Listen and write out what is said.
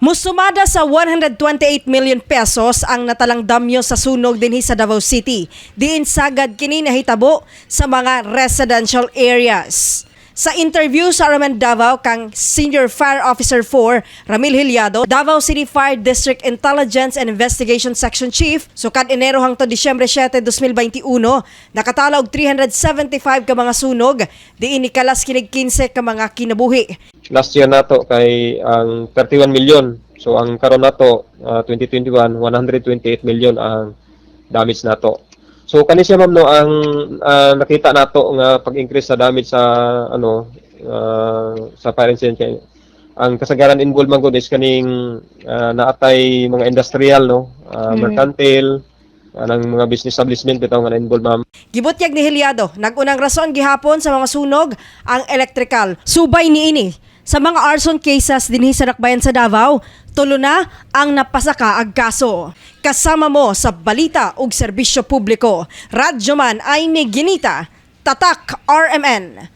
Musumada sa 128 million pesos ang natalang damyo sa sunog dinhi sa Davao City. Diin sagad kini nahitabo sa mga residential areas. Sa interview sa RMN Davao kang Senior Fire Officer 4 Ramil Hilyado, Davao City Fire District Intelligence and Investigation Section Chief, sukad Enero hangtod Disyembre 7, 2021, nakatala og 375 ka mga sunog, diin nikalas kinig 15 ka mga kinabuhi. Last year nato kay ang 31 million. So ang karon nato 2021, 128 million ang damage nato. So kani siya, ma'am, no, ang nakita nato nga pag-increase sa damage sa ano sa fire incident kay ang kasagaran involved man gud is kaning naatay mga industrial, no, mercantile, anang mga business establishment bitaw nga na-involved, ma'am. Gibutyag ni Hilyado, nagunang rason gihapon sa mga sunog ang electrical. Subay niini sa mga arson cases dinhi sa Dakbayan sa Davao, tulo na ang napasaka ag kaso. Kasama mo sa balita ug serbisyo publiko, Radyoman Aimee Ginita, Tatak RMN.